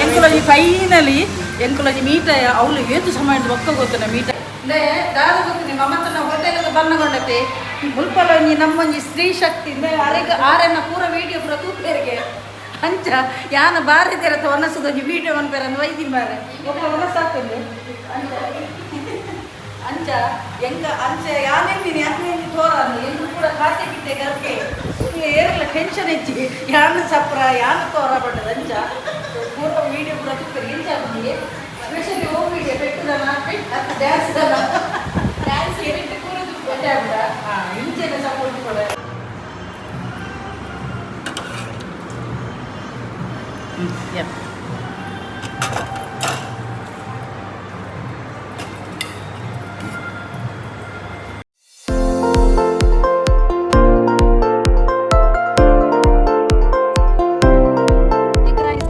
ಎಂಕುಲೊಂಜಿ finally ಎಂಕುಲೊಂಜಿ ಮೀಟ ಅವಳು ಏತು ಸಮಯದ ಬೊಕ್ಕ ಗೊತ್ತುನ ಮೀಟ ದಾದ ಗೊತ್ತಿನಿ ಮಮತನ ಹೋಟೆಲ್ ಬನ್ನಗೊಂಡತೆ ಮುಲ್ಪಲ ಒಂಜಿ ನಮ್ಮೊಂಜಿ ಸ್ತ್ರೀ ಶಕ್ತಿ ಅರೆಗ್ ಆರೆನ ಪೂರ ವೀಡಿಯೋ ಪೂರ ತೂಪೇರಿಗೆ ಅಂಚ ಯಾನ ಬಾರಿ ತೆರತ ಒನಸುದೊಂಜಿ ವೀಡಿಯೋ ಮನ್ಪೇರ ಅಂದ್ ವೈದಿ ಬಾರೆ ಒಬ್ಬ ಒನಸಾಕುಂಡು ಅಂಚ ಅಂಚ ಎಂಗ ಅಂಚ ಯಾನೇನಿ ಯಾನೇನಿ ತೋರಾನು ಎಂಗು ಕೂಡ ಖಾತೆ ಕಿತ್ತೆ ಗರ್ಕೆ ಏರ್ಲ ಟೆನ್ಷನ್ ಹೆಚ್ಚಿ ಯಾನು ಸಪ್ರ ಯಾನು ತೋರ ಪಡ್ಡದ ಅಂಚ ಪೂರ ವೀಡಿಯೋ ಪೂರ ತೂಪೇರಿ ಎಂಚ ಆಪುಂಡು ಸ್ಪೆಷಲಿ ಓ ವೀಡಿಯೋ ಪೆಟ್ಟುದನ ಅತ್ತ ಡ್ಯಾನ್ಸ್ ದನ ಡ್ಯಾನ್ಸ್ ಪೆಟ್ಟು ಪೂರ ಎಡ್ಡೆ ಆಪುಂಡ ಇಂಚೆನೆ ಸಪೋರ್ಟ್ ಕೊಡ. Yeah.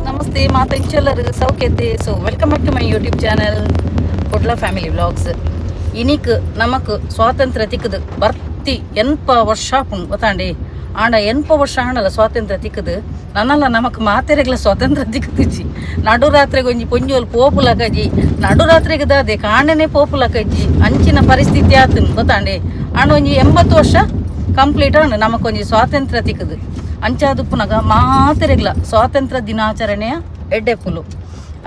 ನಮಸ್ತೆ ಮಾತ ಇಂಚಲ್ಲರು ಸೌಖ್ಯತೆ. So welcome back to my YouTube channel Kudla family vlogs. ಇನಿಕ್ ನಮಕ್ ಸ್ವಾತಂತ್ರ್ಯ ತಿಕ್ಕದು ಬರ್ತಿ ಎನ್ಪ ವರ್ಷ ಆಪುಂಡು ಗೊತ್ತಾಂಡಿ. ಆಂಡ ಎನ್ಪ ವರ್ಷ ಆಂಡಲ ಸ್ವಾತಂತ್ರ್ಯ ತಿಕ್ಕದು ನನ್ನಲ್ಲ ನಮಕ್ ಮಾತೆರೆಗ್ಲ ಸ್ವಾತಂತ್ರ್ಯ ತಿಕ್ಕುದಿಜ್ಜಿ. ನಡುರಾತ್ರಿಗೆ ಒಂಜಿ ಪೊಂಜೋಲು ಪೋಪುಲಕಜಿ ನಡುರಾತ್ರಿಗೆ ದಾದೆ ಕಾಂಡನೆ ಪೋಪುಲಕಜ್ಜಿ ಅಂಚಿನ ಪರಿಸ್ಥಿತಿ ಆತನ್ ಗೊತ್ತಾಂಡಿ. ಆಂಡ ಒಂಜಿ 80 ವರ್ಷ ಕಂಪ್ಲೀಟ್ ಆಂಡ್ ನಮಕೊಂಜಿ ಸ್ವಾತಂತ್ರ್ಯ ತಿಕ್ಕದು. ಅಂಚಾದುಪ್ಪುನಗ ಮಾತೆರೆಗ್ಲ ಸ್ವಾತಂತ್ರ್ಯ ದಿನಾಚರಣೆಯ ಎಡ್ಡೆಪುಲು.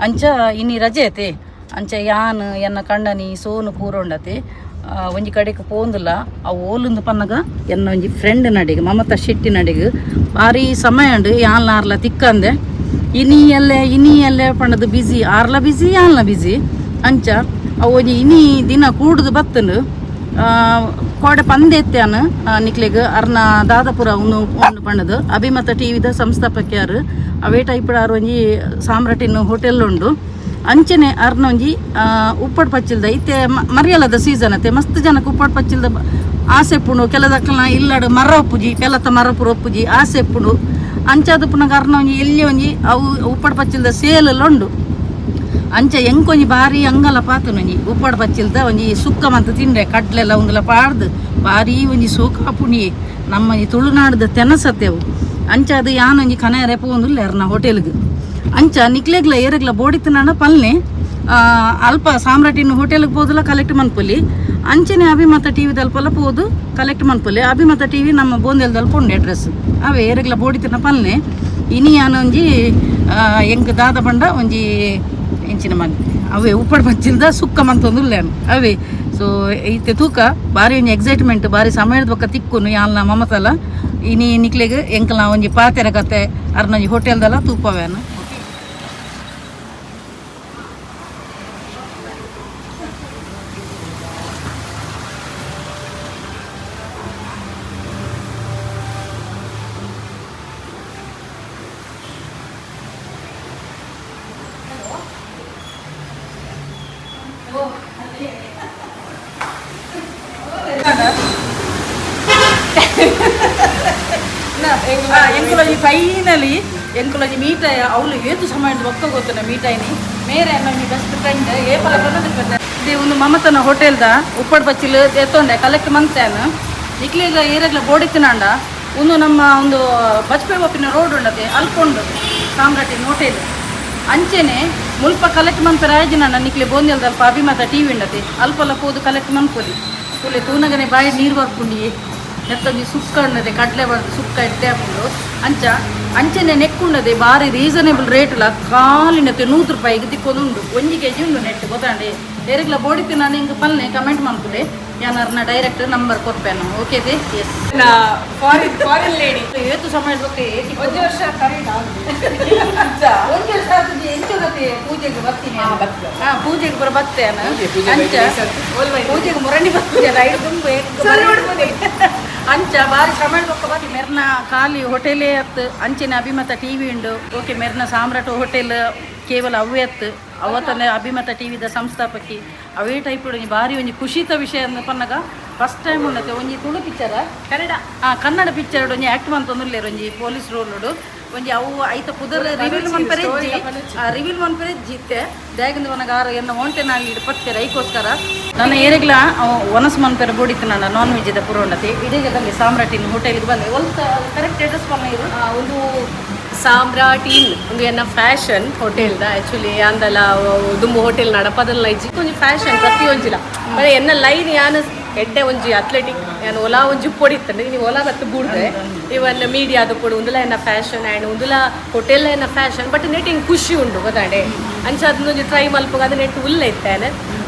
ಅಂಚ ಇನಿ ರಜೆ ಐತೆ. ಅಂಚ ಯಾನ್ ಎನ್ನ ಕಂಡನಿ ಸೋನು ಪೂರೊಂಡತೆ ಒಂಜಿ ಕಡೆಗೆ ಪೋಂದುಲ್ಲ. ಅವು ಓಲುಂದು ಪನ್ನಗ ಎನ್ನ ಒಂಜಿ ಫ್ರೆಂಡ್ ನಡಿಗೆ ಮಮತಾ ಶೆಟ್ಟಿ ನಡಿಗೆ ಭಾರಿ ಸಮಯ ಉಂಡು. ಯಾನ್ಲ ಆರ್ಲ ತಿಕ್ಕಂದೆ ಇನಿ ಅಲ್ಲೇ ಇನಿ ಅಲ್ಲೇ ಪಂಡದು ಬಿಸಿ ಆರ್ಲ ಬಿಸಿ ಯಾನ್ಲ ಬಿಸಿ. ಅಂಚ ಅವು ಒಂಜಿ ಇನಿ ದಿನ ಕೂಡುದು ಬತ್ತುಂಡು. ಕೋಡೆ ಪಂದೆ ಎತ್ತಾನ ನಿಕ್ಲೆಗ್ ಅರ್ನ ದಾದಪುರ ಉನ್ನು ಉಂಡು ಪಂಡದು ಅಭಿಮತ ಟಿವಿದ ಸಂಸ್ಥಾಪಕ್ಯಾರು ಅವೇ ಟೈಪ್ ಆರ್ ಒಂಜಿ ಸಾಮ್ರಾಟಿನ ಹೋಟೆಲ್ ಉಂಡು. ಅಂಚನೆ ಅರ್ನ ಒಂಜಿ ಉಪ್ಪಡ್ ಪಚ್ಚಿಲ್ದ ಇತ್ತೆ ಮರಿಯಲದ ಸೀಸನ್ ಅತ್ತೆ ಮಸ್ತ್ ಜನಕ್ಕೆ ಉಪ್ಪಡ್ ಪಚ್ಚಿಲ್ದ ಆಸೆ ಪುಂಡು. ಕೆಲದಕ್ಕಲ್ನ ಇಲ್ಲಡು ಮರ ಉಪ್ಪುಜಿ ಕೆಲತ ಮರ ಪೂರ ಉಪ್ಪುಜಿ ಆಸೆ ಪುಂಡು. ಅಂಚಾದ ಪುನಗ ಅರ್ನ ಒಂಜಿ ಎಲ್ಲಿ ಒಂಜಿ ಅವು ಉಪ್ಪಡ್ ಪಚ್ಚಿಲ್ದ ಸೇಲ್ ಉಂಡು. ಅಂಚ ಎಂಕೊಂಜಿ ಬಾರಿ ಅಂಗಲ ಪಾತನೊಂಜಿ ಉಪ್ಪಡ್ ಪಚ್ಚಿಲ್ದ ಒಂಜಿ ಸುಕ್ಕ ಮಂತ ತಿಂಡೆ ಕಡ್ಲೆಲ್ಲ ಉಂದುಲ ಪಾಡ್ದು ಬಾರಿ ಒಂಜಿ ಸೋಕಾಪುಣಿ ನಮ್ಮ ಈ ತುಳುನಾಡ್ದ ತೆನಸತ್ತೆವು. ಅಂಚ ಅದು ಯಾನೊಂಜಿ ಕನೆಯರೆ ಪೋಂದುಲ್ಲ ಅರ್ನ ಹೋಟೆಲ್ಗ್. ಅಂಚ ನಿಕ್ಲೆಗ್ಲ ಏರೆಗ್ಲ ಬೋಡಿತ್ತನಾನ ಪಲ್ನೆ ಅಲ್ಪ ಸಾಮ್ರಾಟಿನ ಹೋಟೆಲ್ಗೆ ಪೋದುಲ ಕಲೆಕ್ಟ್ ಮನ್ಪೊಲಿ. ಅಂಚನೆ ಅಭಿಮತ ಟಿ ವಿ ಪೋದು ಕಲೆಕ್ಟ್ ಮನ್ಪೊಲಿ. ಅಭಿಮತ ಟಿ ವಿ ನಮ್ಮ ಬೋಂದೆಲ್ದಲ್ಪ ಉಂಡು ಅಡ್ರೆಸ್. ಅವೇ ಏರೆಗ್ಲ ಬೋಡಿತ್ತಿನ ಪಲ್ನೆ. ಇನಿ ಯಾನೊಂಜಿ ಎಂಕ್ ದಾದ ಪಂಡ ಒಂಜಿ ಎಂಚಿನ ಮನ್ ಅವೇ ಉಪ್ಪಡ್ ಪಚ್ಚಿಲ್ದ ಸುಕ್ಕ ಮಂತೊಂದುಲ್ಲೇನು ಅವೇ. ಸೊ ಇತ್ತೆ ತೂಕ ಬಾರಿ ಒಂಜಿ ಎಕ್ಸೈಟ್ಮೆಂಟ್ ಬಾರಿ ಸಮಯದ ಬೊಕ್ಕ ತಿಕ್ಕುನು ಯಾಲ್ನ ಮಮತಲ ಇನಿ ನಿಕ್ಲೆಗ್ ಎಂಕಲ್ನ ಒಂಜಿ ಪಾತೆರ ಕತೆ ಅರ್ನೊಂಜಿ ಹೋಟೆಲ್ದಲ್ಲ ತೂಪವೇನು. ಎಂಕುಲೊಂಜಿ ಫೈನಲಿ ಎಂಕುಲೊಂಜಿ ಮೀಟ ಅವಳು ಏತು ಸಮಯದ ಬೊಕ್ಕ ಗೊತ್ತುನ ಮೀಟಾಯಿನಿ ಮೇರೆ ಒಂಜಿ ಬೆಸ್ಟ್ ಫ್ರೆಂಡ್ ಏಪಲ ಬನ್ನದು. ಇದು ಒಂದು ಮಮತನ ಹೋಟೆಲ್ದ ಉಪ್ಪಡ್ ಬಚ್ಚಿಲ್ ಎತ್ತೊಂಡೆ ಕಲೆಕ್ಟ್ ಮಂತೇನು. ನಿಕ್ಲೆಗ ಏರೆಗ್ಲ ಬೋಡಿತ್ತಿನಾಂಡ ಒಂದು ನಮ್ಮ ಒಂದು ಬಜ್ಪೆ ಒಪ್ಪಿನ ರೋಡ್ ಉಂಡತೆ ಅಲ್ಪುಂಡು ಸಾಮ್ರಾಟಿನ ಹೋಟೆಲ್. ಅಂಚೆನೆ ಮುಲ್ಪ ಕಲೆಕ್ಟ್ ಮನ್ಪೆರ ಆಯ್ಜಿನಾಂಡ ನಿಕ್ಲೆ ಬೋಂದೆಲ್ದ ಅಲ್ಪ ಅಭಿಮತ ಟಿ ವಿ ಉಂಡತೆ ಅಲ್ಪಲ ಪೋದು ಕಲೆಕ್ಟ್ ಮನ್ಪೊಲಿ. ಕುಲೆ ತೂನಗನೆ ಬಾಯಿ ನೀರು ಬರ್ಪುಂಡಿ ನೆತ್ತೊಂಜಿ ಸುಕ್ಕ ಉಂಡದೆ ಕಡಲೆ ಬಡ್ದು ಸುಕ್ಕ ಎಡ್ಡೆ ಆಪುಂಡು. ಅಂಚ ಅಂಚನೆ ನೆಕ್ಕುಂಡದೆ ಬಾರಿ ರೀಸನೇಬಲ್ ರೇಟ್ಲ ಕಾಲಿನತೆ 100 ರೂಪಾಯಿಗೆ ತಿಕ್ಕೊಂದುಂಡು. ಒಂಜಿ ಕೆಜಿ ಉಂಡು ನೆಟ್ ಗೊತ್ತಾಂಡೆ. ಏರೆಗ್ಲ ಬೋಡಿತ್ತು ನಾನು ಹಿಂಗೆ ಪಲ್ನೆ ಕಮೆಂಟ್ ಮನ್ಪುಲೆ. ಯಾನಾರ್ನ ಡೈರೆಕ್ಟ್ ನಂಬರ್ ಕೊರ್ಪೇನು. Okay they S. Foreign foreign lady. ಏತು ಸಮಯ ಬೊಕ್ಕ ಒಂಜಿ ವರ್ಷ ಕರೆಕ್ಟ್. ಒಂಜಿ ವರ್ಷ ಆತುಜಿ. ಎಂಚ ಗತಿ ಪೂಜೆಗೆ ಬರ್ತೀನಿ. ಹಾ ಪೂಜೆಗೆ ಪೂರ ಬತ್ತೇನ. ಅಂಚ ಪೂಜೆಗೆ ಮುರಂಡಿ ಬರ್ತೀನಿ ರೈಡ್ ತುಂಬ. ಅಂಚ ಬಾರಿ ಸಮಯ ಬೊಕ್ಕ ಬಾರಿ ಮೆರ್ನ ಖಾಲಿ ಹೋಟೆಲೇ ಅತ್ತು ಅಂಚಿನ ಅಭಿಮತ ಟಿ ವಿ ಉಂಡು. ಓಕೆ ಮೆರ್ನ ಸಾಮ್ರಾಟ್ ಹೋಟೆಲ್ ಕೇವಲ ಅವೇ ಅತ್ತು ಅವತ್ತನೇ ಅಭಿಮತ ಟಿ ವಿದ ಸಂಸ್ಥಾಪಕಿ ಅವೇ ಟೈಪ್ ಒಂಜಿ ಬಾರಿ ಒಂಜಿ ಖುಷಿತ ವಿಷಯ ಅಂದ್ ಪನ್ನಗ ಫಸ್ಟ್ ಟೈಮ್ ಉಂಡತೆ ಒಂಜಿ ತುಳು ಪಿಕ್ಚರ. ಕನ್ನಡ. ಆ ಕನ್ನಡ ಪಿಕ್ಚರ್ ಒಂಜಿ ಆಕ್ಟ್ ಮಂತೊಂದುಲ್ಲೆರ್ ಒಂಜಿ ಪೊಲೀಸ್ ರೋಲ್. ಒಂಜಿ ಅವು ಐತ ಪುದರ್ ರಿವೀಲ್ ಮನ್ಪೆರೆ ಇಜ್ಜಿ, ರಿವೀಲ್ ಮನ್ಪೆರೆ ಇಜ್ಜಿ ಇತ್ತೆ. ದಾಯೆಗಂದ್ ಪನ್ನಗ ಆರು ಎನ್ನ ಓಂಟೆ ನಾಲ್ ಪತ್ತೆರ್. ಐಕೋಸ್ಕರ ನನ್ನ ಏರೆಗ್ಲ ಅವು ಒನಸ್ ಮನ್ಪೆರೆ ಬೋಡಿತ್ತು ನನ್ನ ನಾನ್ ವೆಜ್ ದ ಪೂರ ಉಂಡತೆ. ಇಡೀ ಬಲ್ಲಿ ಸಾಮ್ರಾಟಿನ್ ಹೋಟೆಲ್ಗೆ ಬಲ್ಲೆ. ಒಲ್ಪ ಕರೆಕ್ಟ್ ಅಡ್ರೆಸ್ ಪನ್ನ ಇದು. ಒಂದು ಸಾಮ್ರಾಟ್ ಇನ್, ಒಂದು ಎನ್ನ ಫ್ಯಾಷನ್ ಹೋಟೆಲ್ ದ. ಆಕ್ಚುಲಿ ಅಂದಲ ದುಂಬು ಹೋಟೆಲ್ ನಡಪದಲ್ಲ ಇಜ್ಜಿ, ಒಂಜಿ ಫ್ಯಾಷನ್ ಪ್ರತಿ ಒಂಜಿಲ. ಬರೆ ಎನ್ನ ಲೈನ್ ಯಾನ್ ಎಡ್ಡೆ ಒಂಜಿ ಅಥ್ಲೆಟಿಕ್, ಯಾನ್ ಒಲಾ ಒಂಜಿ ಪೊಡಿತ್ತಂಡೆ ನೀವು ಒಲಾ ಬತ್ತು ಬೂಡ್ದೆ. ಇವನ್ ಮೀಡಿಯಾದ ಪೊಡು ಉಂದುಲ ಎನ್ನ ಫ್ಯಾಷನ್ ಆ್ಯಂಡ್ ಉಂದುಲ ಹೋಟೆಲ್ ಎನ್ನ ಫ್ಯಾಷನ್. ಬಟ್ ನೆಟ್ ಹಿಂಗೆ ಖುಷಿ ಉಂಡು ಗೊತ್ತಾಂಡೆ. ಅಂಚ ಅದನ್ನೊಂಜಿ ಟ್ರೈ ಮಲ್ಪುಗ ಅದು ನೆಟ್ ಉಲ್ಲ ಇತ್ತೇನೆ.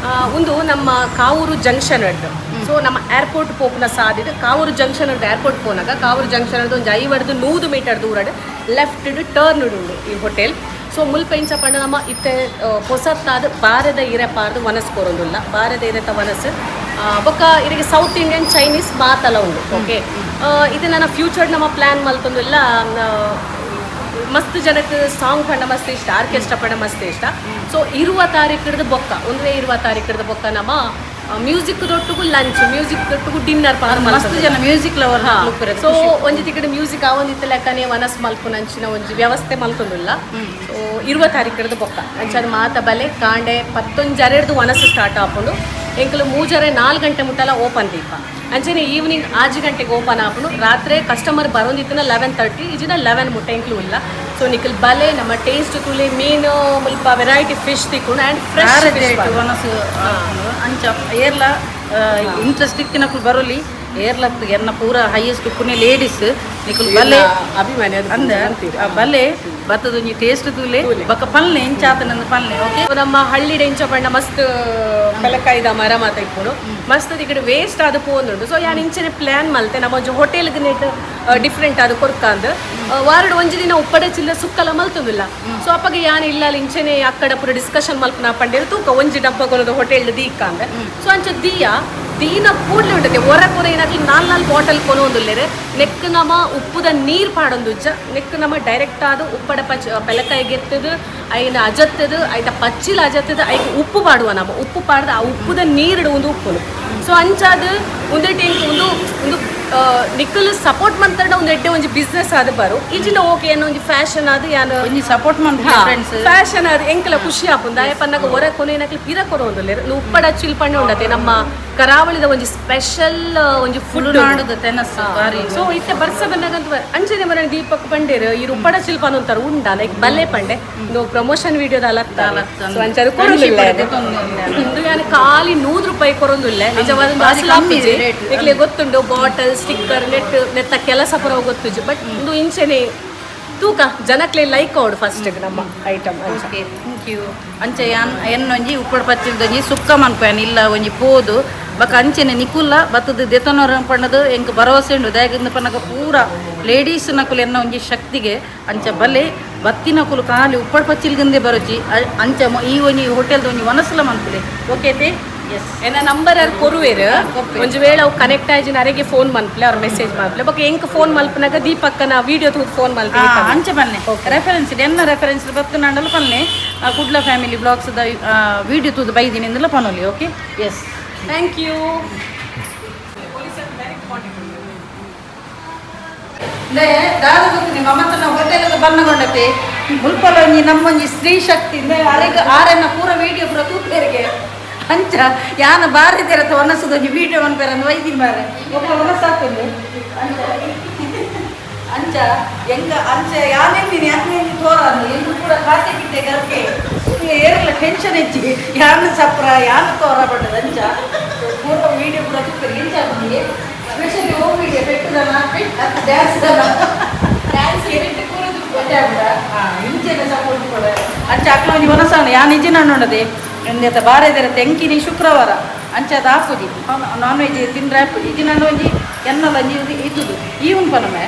ಒಂದು ನಮ್ಮ ಕಾವೂರು ಜಂಕ್ಷನ್ ಅಡ್ಡು. ಸೊ ನಮ್ಮ ಏರ್ಪೋರ್ಟ್ ಪೋಪುನ ಸಾದಿಡ್ ಕಾವೂರು ಜಂಕ್ಷನ್ ಅಡ್ದು. ಏರ್ಪೋರ್ಟ್ ಪೋನಾಗ ಕಾವೂರು ಜಂಕ್ಷನ್ ಅಡ್ದು ಒಂಜಿ 50-100 ಮೀಟರ್ ದೂರಡ್ ಲೆಫ್ಟ್ ಟರ್ನ್ ಉಂಡು ಈ ಹೋಟೆಲ್. ಸೊ ಮುಲ್ಪ ಇಂಚ ಪಂಡ ನಮ್ಮ ಇತ್ತೆ ಪೊಸತ್ತಾದ ಬಾರದ ಇರೆ ಪಾರ್ದು ವನಸ್ ಕೊರೊಂದುಲ್ಲ. ಬಾರದ ಇರೆತ ವನಸ್ ಬೊಕ್ಕ ಇರಿಗೆ ಸೌತ್ ಇಂಡಿಯನ್, ಚೈನೀಸ್ ಮಾತಲ ಉಂಡು. ಓಕೆ, ಇದು ನನ್ನ ಫ್ಯೂಚರ್ ನಮ್ಮ ಪ್ಲ್ಯಾನ್ ಮಲ್ತೊಂದುಲ್ಲ. ಮಸ್ತ್ ಜನಕ್ಕೆ ಸಾಂಗ್ ಪಂಡ ಮಸ್ತ್ ಇಷ್ಟ, ಆರ್ಕೆಸ್ಟ್ರಾ ಪಂಡ ಮಸ್ತ್ ಇಷ್ಟ. ಸೊ 20 ತಾರೀಕಿಡ್ದು ಬೊಕ್ಕ, ಒಂದೇ 20 ತಾರೀಕಿಡ್ದು ಬೊಕ್ಕ ನಮ್ಮ ಮ್ಯೂಸಿಕ್ ದೊಟ್ಟುಗು ಲಂಚ್, ಮ್ಯೂಸಿಕ್ ದೊಟ್ಟುಗು ಡಿನ್ನರ್. ಮಸ್ತ್ ಜನ ಮ್ಯೂಸಿಕ್ ಲವರ್. ಸೊ ಒಂಜಿ ತಿಕ್ಕಡೆ ಮ್ಯೂಸಿಕ್ ಆವೊಂದಿತ್ತ ಲೆಕ್ಕನೆ ವನಸ್ ಮಲ್ಪುನಂಚಿನ ಒಂಜಿ ವ್ಯವಸ್ಥೆ ಮಲ್ತೊಂದುಲ್ಲ. ಸೊ 20 ತಾರೀಕಿಡ್ದು ಬೊಕ್ಕ ಅಂಚಾದ ಮಾತ ಬಲೆ. ಕಾಂಡೆ ಪತ್ತೊಂಜರೆಡ್ದು ವನಸ್ ಸ್ಟಾರ್ಟ್ ಆಪುಂಡು. ಎಂಕುಲು ಮೂಜರೆ 4 ಗಂಟೆ ಮುಟ್ಟಲ ಓಪನ್ ದೀಪ. ಅಂಚನೆ ಈವ್ನಿಂಗ್ 6 ಗಂಟೆಗೆ ಓಪನ್ ಆಪುಂಡು. ರಾತ್ರಿ ಕಸ್ಟಮರ್ ಬರೋಂದಿತ್ತಿನ 11:30 ಇಜಿನ 11 ಮುಟ್ಟ ಎಂಕ್ಲು ಇಲ್ಲ. ಸೊ ನಿಕಲ್ ಬಲೆ, ನಮ್ಮ ಟೇಸ್ಟ್ ತುಲೆ. ಮೀನು ಮುಲ್ಪ ವೆರೈಟಿ ಫಿಶ್ ತಿಕ್ಕುಂಡು ಆ್ಯಂಡ್ ಫ್ರೆಶ್. ವನಸ್ ಅಂಚ ಏರ್ಲ ಇಂಟ್ರೆಸ್ಟ್ ಇತ್ತಿನಕುಲು ಬರೋಲಿ. ಏರ್ಲತ್ತು ಎನ್ನ ಪೂರ ಹೈಯೆಸ್ಟ್ ಉಪ್ಪುನೆ ಲೇಡೀಸ್. ನಿಕುಲು ಬಲೆ. ಅಭಿಮಾನಿ ಅದು. ಅಂದ ಆ ಬಲೆ ಬತ್ತದ ಒಂಜಿ ಟೇಸ್ಟ್ ತೂಲೆ, ಬೊಕ್ಕ ಪಲ್ಲೆ ಇಂಚಾತನಂದು ಪಲ್ಲೆ. ಓಕೆ. ನಮ್ಮ ಹಳ್ಳಿಡ್ ಎಂಚ ಪಂಡ ಮಸ್ತ್ ಪೆಲಕಾಯಿದ ಮರ ಮಾತ ಇಪ್ಪುಂಡು. ಮಸ್ತ್ ಈ ಕಡೆ ವೇಸ್ಟ್ ಆದ್ ಪೋಂದುಂಡು. ಸೊ ಯಾನ್ ಇಂಚನೆ ಪ್ಲಾನ್ ಮಲ್ತೆ, ನಮ್ಮ ಒಂಜಿ ಹೋಟೆಲ್ಗ್ ನೆಟ್ ಡಿಫ್ರೆಂಟ್ ಆದ್ ಕೊರ್ಕಂದ್. ವಾರಡ್ ಒಂಜಿ ದಿನ ಉಪ್ಪಡೆ ಚಿಲ್ಲ ಸುಕ್ಕಲ ಮಲ್ತೊಂದಿಲ್ಲ. ಸೊ ಅಪ್ಪಗ ಯಾನ್ ಇಲ್ಲ ಇಂಚನೆ ಅಕ್ಕಡ ಪೂರ ಡಿಸ್ಕಷನ್ ಮಲ್ಪುನ ಪಂಡೇರು ತೂಕ ಒಂಜಿ ಡಬ್ಬ ಕೊನದು ಹೋಟೆಲ್ ದೀಕಂದ್. ಸೊ ಅಂಚ ದೀಯ ದೀನ ಕೂಡ್ಲೆ ಉಂಟತೆ ಒರ ಕೊರ ಏನಾಗ್ಲಿ ನಾಲ್ ನಾಲ್ ಬಾಟಲ್ ಕೊನೊಂದುಲ್ಲೆರ್. ನೆಕ್ ನಮ ಉಪ್ಪುದ ನೀರ್ ಪಾಡೊಂದುಜ್ಜ. ನೆಕ್ ನಮ ಡೈರೆಕ್ಟ್ ಆದ್ ಉಪ್ಪಡ ಪಚ್ ಪೆಲಕಾಯಿ ಗೆತ್ತದು, ಐನ ಅಜತ್ತದು, ಐತ ಪಚ್ಚಿಲ ಅಜತ್ತದು, ಐಕ್ ಉಪ್ಪು ಪಾಡುವ ನಮ. ಉಪ್ಪು ಪಾಡ್ದು ಆ ಉಪ್ಪುದ ನೀರಿಡು ಒಂದು ಉಪ್ಪುನು. ಸೊ ಅಂಚಾದ್ ಉಂದೆಟ್ ಎಂಕ್ ಉಂದು ಉಂದು ನಿಕ್ಕಲು ಸಪೋರ್ಟ್ ಮಂತಂಡ ಒಂದು ಎಡ್ಡೆ ಒಂಜಿ ಬಿಸ್ನೆಸ್ ಆದ್ ಬರು. ಇಜಿಂಡ ಓಕೆ, ಏನೋ ಒಂಜಿ ಫ್ಯಾಷನ್ ಆದ್ ಯಾನ್ ಒಂಜಿ ಸಪೋರ್ಟ್ ಮನ್ಪುಲೆ ಫ್ರೆಂಡ್ಸ್. ಫ್ಯಾಷನ್ ಅದು ಎಂಕಲ ಖುಷಿ ಆಪುಂಡು. ದಾಯೆ ಪನ್ನಗ ಹೊರ ಕೊನೆನಕ್ಲೆ ಪಿರ ಕೊರೊಂದುಲ್ಲೆರ್. ಉಪ್ಪಡ ಚಿಲ್ ಪಂಡ ಉಂಡತೆ ನಮ್ಮ ಕರಾವಳಿದ ಒಂಜಿ ಸ್ಪೆಷಲ್ ಒಂಜಿ ಫುಡ್. ತುಳುನಾಡುದ ತೆನಸ್ ಬಾರಿ. ಸೊ ಇತ್ತೆ ಬರ್ಸ ಬಂದಾಗಂತ ಅಂಚನೆ ಮನೆ ದೀಪಕ್ ಪಂಡೇರು ಈ ಉಪ್ಪಡ ಶಿಲ್ಪ ಅಂತಾರೆ ಉಂಡ ಲೈಕ್ ಬಲ್ಲೆ ಪಂಡೆ. ಒಂದು ಪ್ರಮೋಷನ್ ವಿಡಿಯೋದ ಅಲತ್ತ. ಸೊ ಅಂಚ ಅದು ಕೊರೊಂದಿಲ್ಲ. ಇಂದು ಯಾನ್ ಖಾಲಿ 100 ರೂಪಾಯಿ ಕೊರೊಂದುಲ್ಲೆ. ನಿಜವಾದ ಒಂದು ಬಾರಿ ಅಸಲು ಕಮ್ಮಿ ಆಪುಜಿ. Rate. ನಿಕ್ಲೆ ಗೊತ್ತುಂಡು, ಬಾಟಲ್ ಸ್ಟಿಕ್ಕರ್ ನೆಟ್ ನೆತ್ತ ಕೆಲಸ ಪುರ ಗೊತ್ತುಜಿ. ಬಟ್ ಇಂದು ಇಂಚನೆ ತೂಕ ಜನಕ್ಲೆ ಲೈಕ್ ಅವಡು ಫಸ್ಟ್ ನಮ್ಮ ಐಟಮ್ ಅಂಚ. Okay, thank you. ಅಂಚ ಯಾನ್ ಎನ್ನೊಂಜಿ ಉಪ್ಪಡ್ ಪಚ್ಚಿಲ್ದೊಂಜಿ ಸುಕ್ಕ ಮನ್ಪೇನ್ ಇಲ್ಲ ಒಂಜಿ ಪೋದು. ಬೊಕ ಅಂಚೆನೆ ನಿಕುಲ್ಲ ಬತ್ತದ ದೆತೊನರ ಪಂಡದು ಎಂಕ್ ಭರವಸೆ ಉಂಡು. ದಾಯೆಗಂದ್ ಪನ್ನಗ ಪೂರ ಲೇಡೀಸ್ ನಕುಲು ಎನ್ನ ಒಂಜಿ ಶಕ್ತಿಗೆ. ಅಂಚ ಬಲೆ. ಬತ್ತಿನಕುಲು ಖಾಲಿ ಉಪ್ಪಡ್ ಪಚ್ಚಿಲ್ಗಂದೇ ಬರೋಚಿ. ಅಂಚ ಈ ಒಂಜಿ ಹೋಟೆಲ್ದ ಒಂಜಿ ವನಸುಲ ಮನ್ಪುಲೆ. ಓಕೆ ತೇ, ಎಸ್. ಎನ್ನ ನಂಬರ್ ಅರ್ ಕೊರುವೆರ್. ಒಂಜಿ ವೇಳೆ ಅವು ಕನೆಕ್ಟ್ ಆಯ್ಜಿನ ಅರೆಗೆ ಫೋನ್ ಮನ್ಪ್ಲೆ, ಅವ್ರ ಮೆಸೇಜ್ ಮನ್ಪ್ಲೆ. ಬೊಕ ಎಂಕ್ ಫೋನ್ ಮಲ್ಪನಾಗ ದೀಪಕ್ಕನ ವಿಡಿಯೋ ತೂದು ಫೋನ್ ಮಲ್ಪಿ. ಅಂಚ ಪನ್ನೆ. ರೆಫರೆನ್ಸ್ ಎನ್ನ ರೆಫರೆನ್ಸ್ ಬತ್ತು ನಂಡಲ ಪನ್ನೆ. Kudla family vlogs the video ತೂದು ಬೈದಿನಿ ಇಂದಲ ಪನೊಲಿ. Okay, yes. Thank you. ಲೇ ದಾದ ಗೊತ್ತಿನಿ ಮಮತನ ಹೋಟೆಲ್ ಬನ್ನಗೊಂಡತೆ. ಮುಲ್ಪಲ ಒಂಜಿ ನಮ್ಮೊಂಜಿ ಸ್ತ್ರೀ ಶಕ್ತಿ ಅರೆಗ್ ಆರೆನ ಪೂರ ವಿಡಿಯೋ ಪೂರ ತೂಪೇರಿಗೆ. ಅಂಚ ಯಾನ ಬಾರಿ ತೆರತ ಒನಸದೊಂಜಿ ವಿಡಿಯೋ ಮನ್ಪೇರಂದು ವೈದಿ ಮಾರೆ ಒಬ್ಬ ಒನಸಾಕೊಂಡು. ಅಂಚ ಅಂಚ ಎಂಗ ಅಂಚ ಯಾನೇ ನೀನು ಯಾನೇ ತೋರಾನು ಎಂಗು ಕೂಡ ಖಾತೆ ಕಿಟ್ಟೆ ಗರ್ಕೆ ಏರಲ್ಲ ಟೆನ್ಷನ್ ಹೆಚ್ಚಿ ಯಾನು ಸಪ್ರ ಯಾನು ತೋರ ಪಡ್ಡದ. ಅಂಚ ಪೂರ ವಿಡಿಯೋ ಪೂರ ತೂಪೇರಿಗೆ. ಎಂಚ ಸ್ಪೆಷಲಿ ಓ ವಿಡಿಯೋ ಪೆಟ್ಟುದನ ಡ್ಯಾನ್ಸ್ ದನ. ಡ್ಯಾನ್ಸ್. ಇಂಚೆನೆ ಸಪೋರ್ಟ್ ಕೊಡ. ಅಂಚ ಅಕ್ಲ ಒಂಜಿ ಒನಸಾನ ಯಾನ್ ನಿಜ ನೋಡದೆ ಎಂದೆತ ಬಾರೆದರ ತೆಂಕಿನಿ ಶುಕ್ರವಾರ. ಅಂಚ ಅದು ಆಪುಜಿ, ನಾನ್ ವೆಜ್ ತಿಂದ್ರೆ ಆಪುಜಿ. ಇಜಿ ನಾನು ಒಂಜಿ ಎನ್ನಲ ಒಂಜಿ ಇದ್ದುದು ಈ ಉಂಪನಮೆ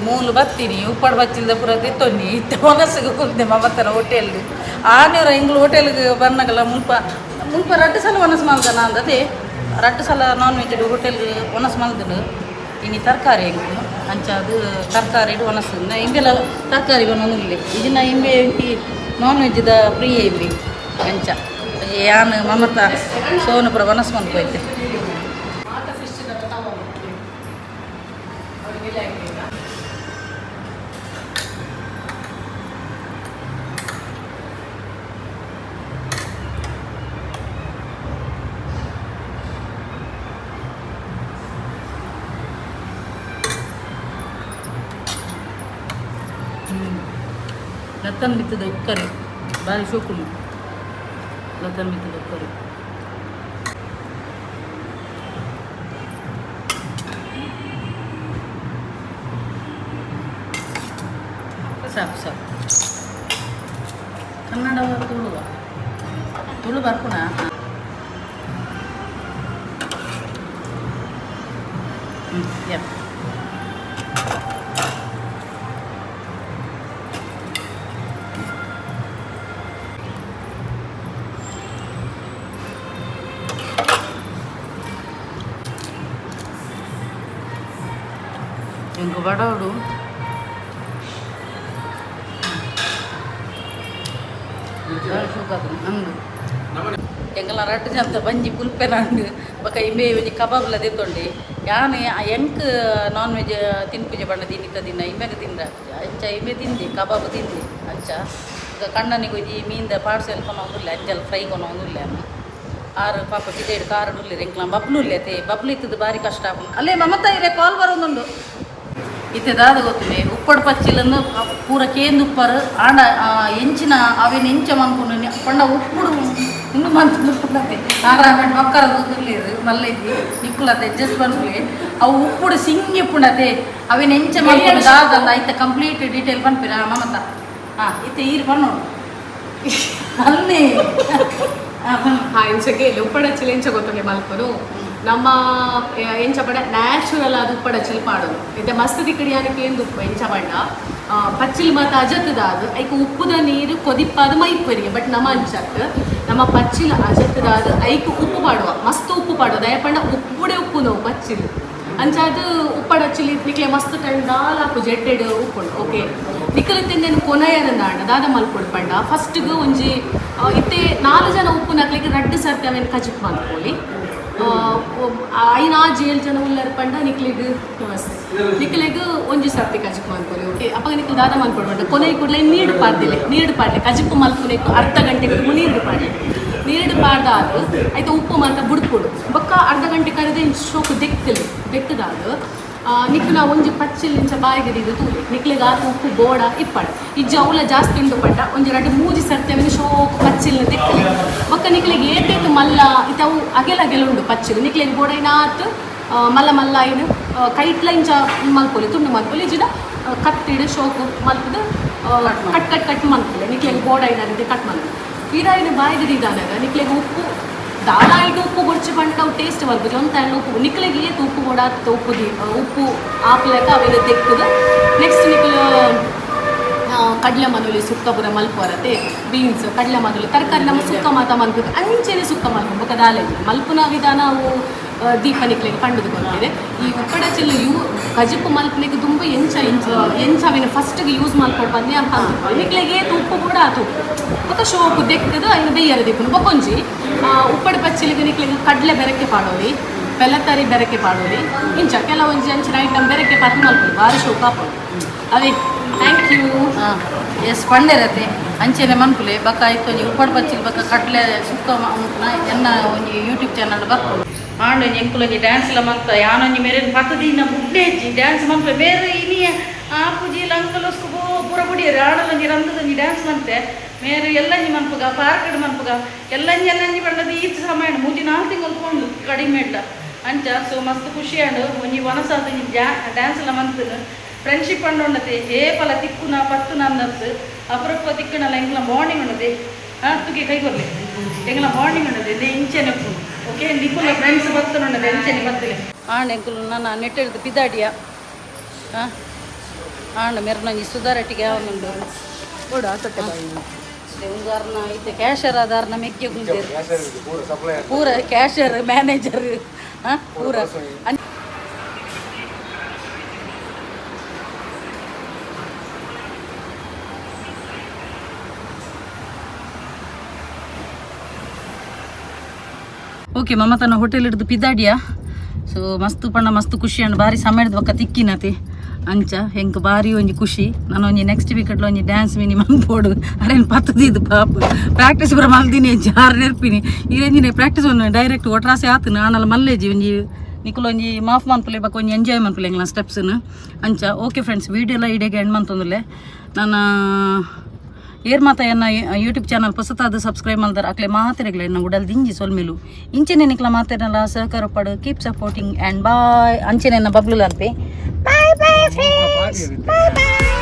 ಮೂಲು ಬತ್ತೀನಿ. ಉಪ್ಪಡ್ ಬಚ್ಚಿಲ್ದ ಪೂರ ತಿತ್ತೊನ್ನಿ ಇತ್ತೆ ಒನಸುಗು ಕುಲ್ದೆ ಮಮತನ ಹೋಟೆಲ್. ಆನೇರ ಎಂಗ್ಲು ಹೋಟೆಲ್ಗೆ ಬನ್ನಗಲ ಮುಲ್ಪ ಮುಲ್ಪ ರಡ್ಡು ಸಲ ಒನಸು ಮಲ್ದನ ಅಂದತೆ. ರಡ್ಡು ಸಲ ನಾನ್ ವೆಜ್ ಹೋಟೆಲ್ ಒನಸು ಮಲ್ದನು. ಇನಿ ತರಕಾರಿ ಎಂಕು. ಅಂಚ ಅದು ತರಕಾರಿ ಒನಸು ಇಂಬೆಲ ತರಕಾರಿ ಬನ್ನೊಂದು ಇಲ್ಲಿ. ಇಜಿನ ಇಂಬೆ ನಾನ್ ವೆಜ್ದ ಪ್ರಿಯ ಇಂಬಿ. ಅಂಚ. ಯಾನ್ ಮಮತ ಸೋನುಪುರ ವನಸ್ಮನ್ ಪೋಯ್ತೆ. ಲತ್ತನ್ ಬಿತ್ತದ ಉಕ್ಕರಿ ಬಾರಿ ಶೋಕುಂಡು. ಲತ್ತನ್ ಬಿತ್ತದ ಉಕ್ಕರಿ. ಸಾಕು ಸಾಕು. ಕನ್ನಡ, ತುಳುವ? ತುಳು ಬರ್ಪುಣ. ಹ್ಞೂ, ಯಾ. ಇಂಕ ಬಡವಡು ಅಂದು ಎಂಕಲ ರಡ್ಡ್ ಜನ ಬಂಜಿ ಪುಲ್ಪೆನಾಂಡ್. ಬೊಕ ಇಂಬೆ ಒಂಜಿ ಕಬಾಬ್ಲ ದೆತ್ತೊಂಡೆ. ಯಾನ್ ಎಂಕ್ ನಾನ್ ವೆಜ್ ತಿನ್ಪುಜೆ ಪಂಡ ದಿನಿತ ದಿನ ಇಂಬೆಗ್ ತಿಂದ ಅಂಚ ಇಂಬೆ ತಿಂದೆ, ಕಬಾಬ್ ತಿಂದೆ ಅಂಚ. ಬೊಕ ಕಣ್ಣನಿಗೆ ಒಂಜಿ ಮೀನ್ದ ಪಾರ್ಸೆಲ್ ಕೊನೊಂದುಲ್ಲೆ, ಅಂಚಲ್ ಫ್ರೈ ಕೊನೊಂದುಲ್ಲೆ. ಆರು ಪಾಪ ಪಿದೈಡ್ ಕಾರ್ ಉಲ್ಲೆರ್. ಎಂಕ್ಲ ಬಬ್ಲು ಉಲ್ಲೆ ಅತೆ. ಬಬ್ಲು ಇತ್ತದು ಬಾರಿ ಕಷ್ಟ ಆಪುಂಡು. ಅಲ್ಲೇ ಮಮತಾ ಇರೆ ಕಾಲ್ ಬರೋದುಂಡು. ಇತ್ತೆ ದಾದ ಗೊತ್ತುಂಡೆ, ಉಪ್ಪಡ್ ಪಚ್ಚಿಲನ್ನು ಪೂರ ಕೇಂದು ಉಪ್ಪರು ಆಂಡ ಎಂಚಿನ ಅವೆನ್ ಎಂಚ ಮನ್ಪುಂಡು ಪಂಡ ಉಪ್ಪುಡು ಉಂದು ಮಂತುಂಡು ಪಂಡತೆ. ಆರಾಮಡ್ ಬೊಕ್ಕರ ತೂತುಲ್ಲೆರ್ ಮಲ್ಲ ಇದ್ವಿ ನಿಕ್ಕುಲತೆ ಅಡ್ಜಸ್ಟ್ ಮನ್ಪುಲೆ. ಅವು ಉಪ್ಪುಡು ಸಿಂಗಿ ಉಪ್ಪುಂಡತೆ. ಅವೆನ್ ಎಂಚ ಮನ್ಪುಂಡು ದಾದಂದ ಐತ ಕಂಪ್ಲೀಟ್ ಡೀಟೇಲ್ ಪನ್ಪಿರ ಮಮತಾ. ಹಾಂ, ಇತ್ತೆ ಈರ್ ಪನ್ನೋಡು ಅಲ್ಲೇ. ಹಾ, ಎಂಚಗೆ ಉಪ್ಪಡಚ್ಚಿಲ್ ಎಂಚ ಗೊತ್ತುಂಡೆ ಮಲ್ಪುನು? ನಮ್ಮ ಎಂಚ ಪಂಡ ನ್ಯಾಚುರಲ್ ಆದ್ ಉಪ್ಪಡಚ್ಚಿಲ್ ಪಾಡೋದು. ಇತ್ತೆ ಮಸ್ತ್ ತಿಕ್ಕಡಿ ಯಾನಕ್ಕೆ ಏಂದು ಉಪ್ಪು ಎಂಚ ಪಂಡ ಪಚ್ಚಿಲ್ ಮಾತ ಅಜತ್ತದಾದ್ ಐಕ್ ಉಪ್ಪುದ ನೀರು ಕೊದಿಪ್ಪಾದ ಮೈಪುರಿಗೆ. ಬಟ್ ನಮ್ಮ ಅಂಚತ್ ನಮ್ಮ ಪಚ್ಚಿಲ್ ಅಜತ್ತದಾದ್ ಐಕ್ ಉಪ್ಪು ಪಾಡುವ, ಮಸ್ತ್ ಉಪ್ಪು ಪಾಡುವ. ದಯ ಪಂಡ ಉಪ್ಪುಡೆ ಉಪ್ಪು ನೋವು ಪಚ್ಚಿಲ್. ಅಂಚಾದ್ ಉಪ್ಪಡಚ್ಚಿಲ್ ನಿಕ್ಲೆ ಮಸ್ತ್ ಟೈಮ್ ದಾಲ ಆಪುಜಿ, ಎಡ್ಡೆಡ್ ಉಪ್ಪುಂಡು. ಓಕೆ, ನಿಕಲ್ ತಿಂದೇನು ಕೊನಯರಂದಾಂಡ ದಾದ ಮಲ್ಪೊಡು ಪಂಡ ಫಸ್ಟ್ಗ್ ಒಂಜಿ ಇತ್ತೆ ನಾಲ್ ಜನ ಉಪ್ಪುನಕ್ಲೆಗ್ ರಡ್ಡ್ ಸರ್ತಿ ಅವೆನ್ ಕಜಿಪ್ ಮಲ್ಪೊಲಿ. ಐನಾಜಿ ಏಳು ಜನ ಉಲ್ಲರ್ ಪಂಡ ನಿಕ್ಲೆಗ್, ನಮಸ್ತೆ, ನಿಕ್ಲೆಗ್ ಒಂಜಿ ಸರ್ತಿ ಕಜಿಪ್ ಮಲ್ಪೊಲಿ. ಓಕೆ, ಅಪಗ ನಿಕ್ಲು ದಾದ ಮಲ್ಪೊಡು ಪಂಡ ಕೊನೆ ಕೂಡಲೇ ನೀರು ಪಾಡ್ದಿಲೆ, ನೀರು ಪಾಡ್ಲೆ. ಕಜಿಪು ಮಲ್ಪುನೆಕ್ ಅರ್ಧ ಗಂಟೆಗೆ ನೀರು ಪಾಡ್ಲೆ. ನೀರು ಪಾಡ್ದಾದ್ ಐತ ಉಪ್ಪು ಮಾತ ಬುಡ್ಪೊಡು. ಬೊಕ್ಕ ಅರ್ಧ ಗಂಟೆ ಕರಿದ ಇಂಚ ಶೋಕು ದೆಕ್ಕಲೆ. ದೆಕ್ಕದಾದ್ ನಿಕ್ಕು ನಾ ಒಂಜಿ ಪಚ್ಚಿಲ್ ಇಂಚ ಬಾಯಿಗೆ ದೀದ್ ತೂಲೆ. ನಿಕ್ಲೆಗ್ ಆತ್ ಉಪ್ಪು ಬೋಡ ಇಪ್ಪಡ್ ಇಜ್ಜಿ ಅವಲ ಜಾಸ್ತಿ ಉಂಡು ಪಂಡ ಒಂಜಿ ರಡ್ಡ್ ಮೂಜಿ ಸರ್ತಿ ಅವೆನ್ ಶೋಕು ಪಚ್ಚಿಲ್ನ ದೆಕ್ಕಲೆ. ಬೊಕ್ಕ ನಿಕ್ಲೆಗ್ ಏತೇತ್ ಮಲ್ಲ, ಇತ್ತೆ ಅವು ಅಗೆಲ್ ಅಗೆಲ್ ಉಂಡು ಪಚ್ಚಿಲ್, ನಿಕ್ಲೆಗ್ ಬೋಡೈನಾತ್ ಮಲ್ಲ ಮಲ್ಲ ಐನ್ ಕೈಟ್ಲ ಇಂಚ ಮಲ್ಪೊಲಿ, ತುಂಡು ಮಲ್ಪೊಲಿ. ಇಜ್ಜಿಡ ಕತ್ತಿಡ್ ಶೋಕು ಮಲ್ಪುದು ಕಟ್ ಕಟ್ ಕಟ್ ಮಲ್ಪುಲೆ. ನಿಕ್ಲೆಗ್ ಬೋಡೈನ ರೀತಿ ಕಟ್ ಮಲ್ಪುಲೆ. ಪಿರಾಯಿನ ಬಾಯಿಗೆ ದೀದಾನಗ ನಿಕ್ಲೆಗ್ ಉಪ್ಪು ದಾಲಾಯಿಡ್ ಉಪ್ಪು ಬೊಡ್ಚಿ ಪಂಡ ಅವು ಟೇಸ್ಟ್ ಬರ್ಪುಜಿ. ಒಂತೆ ಆಂಡ ಉಪ್ಪು ನಿಕ್ಲೆಗ್ ಏತ್ ಉಪ್ಪು ಬೋಡಾತ್ ಉಪ್ಪು ದಿ ಉಪ್ಪು ಆಪುಲೆಕ ಅವೆನ್ ದೆಕ್ಕುದು. ನೆಕ್ಸ್ಟ್ ನಿಕುಲು ಕಡಲೆ ಮನುಲಿ ಸುಕ್ಕ ಪೂರ ಮಲ್ಪುವರತೆ, ಬೀನ್ಸ್ ಕಡಲೆ ಮನುಲಿ ತರಕಾರಿ ನಮ್ಮ ಸುಕ್ಕ ಮಾತ ಮಲ್ಪುದು ಅಂಚೆನೆ ಸುಕ್ಕ ಮಲ್ಪು. ಬೊಕ ದಾಲ ಇಜ್ಜಿ. ಮಲ್ಪುನ ವಿಧಾನ ಅವು ದೀಪ ನಿಕ್ಲೆಗ್ ಪಂಡುದು ಕೊರ್ಪೆರ್. ಈ ಉಪ್ಪಡಚಿಲ್ಲು you ಕಜಿಪು ಮಲ್ಪುನೆಗ್ ದುಂಬು ಎಂಚ ಎಂಚ ಎಂಚ ಅವೆನ್ ಫಸ್ಟ್ಗೆ ಯೂಸ್ ಮಲ್ಪೊಡು ಪಂದ್ ಯಾನ್ ಪಂತುಪ್ಪೆ. ನಿಕ್ಲೆಗ್ ಏತ್ ಉಪ್ಪು ಬೋಡ ಆತ್ ಉಪ್ಪು. ಬೊಕ ಶೋಕು ದೆಕ್ಕುದು ಐನ್ ಬೇಯರೆ ದೀಪುನು. ಬೊಕೊಂಜಿ ಉಪ್ಪಡ್ ಪಚ್ಚಿಲಿಗೆ ನಿಕ್ಲೆಗ್ ಕಡಲೆ ಬೆರಕೆ ಪಾಡೊಲಿ, ಪೆಲತರಿ ಬೆರಕೆ ಪಾಡೊಲಿ. ಇಂಚ ಕೆಲವೊಂಜಿ ಅಂಚಿನ ಐಟಮ್ ಬೆರಕೆ ಪಾಡ್ದ್ ಮಲ್ಪೊಲಿ, ಬಾರಿ ಶೋಕು ಆಪುಂಡು ಅವೇ. Thank you. ಹಾಂ, ಎಸ್, ಪಂಡೆರತೆ ಅಂಚೆನೆ ಮನ್ಪುಲೆ. ಬೊಕ್ಕ ಐತೊಂಜಿ ಉಪ್ಪಡ್ ಪಚ್ಚಿಲ್ ಬೊಕ್ಕ ಕಡಲೆ ಸುಕ್ಕ ಮನ್ಪುನ ಎನ್ನ ಒಂಜಿ ಯೂಟ್ಯೂಬ್ ಚಾನಲ್ ಬರ್ಪುಂಡು. ಆಂಡ ಒಂಜಿ ಎಂಕುಲೊಂಜಿ ಡ್ಯಾನ್ಸ್ ಎಲ್ಲ ಮಂತ ಯಾನೊಂಜಿ ಮೇರೆನ್ ಪತ್ತು ದಿನ ಬುಡ್ಡೆ ಇಜ್ಜಿ ಡ್ಯಾನ್ಸ್ ಮನ್ಪೆ. ಬೇರೆ ಇನಿಯ ಆಪುಜಿ ಲಂಕಲೊಸ್ಕು ಪೂರ ಬುಡಿಯರು. ಆಡಲೊಂಜಿ ರಂದದೊಂಜಿ ಡ್ಯಾನ್ಸ್ ಮಂತೆ. ಮೇರು ಎಲ್ಲಂಜಿ ಮನ್ಪುಗ, ಪಾರ್ಕ್ಡ್ ಮನ್ಪುಗ, ಎಲ್ಲಂಜಿ ಎಲ್ಲಂಜಿ ಪಂಡದು ಈತ್ ಸಮಯ ಮೂಜಿ ನಾಲ್ಕು ತಿಂಗಳು ಪೋಂಡು ಕಡಿಮೆ ಇಡ್ಲ ಅಂಚ. ಸೊ ಮಸ್ತ್ ಖುಷಿ ಆಂಡ್. ಒಂಜಿ ವನಸಾದ ಒಂಜಿ ಡ್ಯಾನ್ಸ್ ಎಲ್ಲ ಮಂತನು. ಫ್ರೆಂಡ್ಶಿಪ್ ಉಂಡತೆ ಏಪಲ ತಿಕ್ಕುನ ಪತ್ತುನ ಅಂದತ್ತು ಅಪರೂಪ ತಿಕ್ಕುನಲ್ಲ. ಎಂಕ್ಲ ಬಾಂಡಿಂಗ್ ಉಂಡತೆ. ಹಾಂ, ತುಗೆ ಕೈ ಕೊರ್ಲೆ. ಎಂಕ್ಲ ಬಾಂಡಿಂಗ್ ಉಂಡತೆ ಇಂಚೆನೆ. ಓಕೆ, ನಿಕುಲ ಫ್ರೆಂಡ್ಸ್ ಬತ್ತುಂಡದೆ ಎಂಚೆನೆ ಬತ್ತಲೆ. ಆಂಡ್ ಎಂಕುಲು ನನ್ನ ನೆಟ್ಟೆಡ್ದು ಪಿದಾಡಿಯ. ಹಾಂ, ಆಂಡ್ ಮೆರ್ನೊಂಜಿ ಸುಧಾರಟ್ಟಿಗೆ ಯಾವನುಂಡು. ಉಂದು ಇತ್ತೆ ಕ್ಯಾಶರ್ ಆದಾರ್ನ ಮೆಕ್ಕೆ ಕುಂದೇರು ಪೂರ ಕ್ಯಾಶರ್ ಮ್ಯಾನೇಜರ್. ಹಾಂ, ಪೂರ. ಓಕೆ, ಮಮತನ ಹೋಟೆಲ್ ಹಿಡ್ದು ಪಿದಾಡಿಯಾ. ಸೊ ಮಸ್ತ್ ಪಂಡ ಮಸ್ತ್ ಖುಷಿ ಅಂಡ್ ಬಾರಿ ಸಮಯದ ಬೊಕ್ಕ ತಿಕ್ಕಿನತೆ. ಅಂಚ ಎಂಕ್ ಬಾರಿ ಒಂಜಿ ಖುಷಿ. ನಾನು ಒಂಜಿ ನೆಕ್ಸ್ಟ್ ವೀಕ್ ಒಂಜಿ ಡ್ಯಾನ್ಸ್ ಮಿನಿ ಮನ್ಪೋಡು. ಅರೇನು ಪತ್ತದಿದ್ದು ಪಾಪ ಪ್ರಾಕ್ಟೀಸ್ ಪೂರ ಮಲ್ದಿನಿ, ಜಾರ್ ನೆರ್ಪಿನಿ. ಈರೆಂಜಿನ ಪ್ರಾಕ್ಟೀಸ್ ಒಂದು ಡೈರೆಕ್ಟ್ ಒಟ್ರಾಸೆ ಆತು. ನಾನಲ್ಲ ಮಲ್ಲೇಜಿ ಒಂಜಿ ನಿಕುಲು ಒಂಜಿ ಮಾಫ್ ಮನ್ಪುಲೆ, ಬೊಕ್ಕ ಒಂಜಿ ಎಂಜಾಯ್ ಮನ್ಪುಲೆ ಎಂಗ್ಲ ಸ್ಟೆಪ್ಸ್ನು. ಅಂಚ ಓಕೆ ಫ್ರೆಂಡ್ಸ್, ವೀಡಿಯೋ ಎಲ್ಲ ಇಡೀ ಎಂಡ್ ಮಂತೊಂದುಲ್ಲೆ. ನಾನು ಏರ್ ಮಾತ ಎನ್ನ ಯೂಟ್ಯೂಬ್ ಚಾನಲ್ ಹೊಸತಾದ ಸಬ್ಸ್ಕ್ರೈಬ್ ಮಲ್ದಾರ ಅಕ್ಲೆ ಮಾತೆರೆಗ್ಲ ಎನ್ನ ಉಡಲ್ ದಿಂಜಿ ಸೊಲ್ಮೆಲು. ಇಂಚೆನೆ ನಿಕ್ಲ ಮಾತೆರಲ್ಲ ಸಹಕಾರ ಪಡು. Keep supporting and bye. ಅಂಚೆನೆ ಎನ್ನ Bablu ಅನ್ಪಿ. Bye bye friends, bye bye.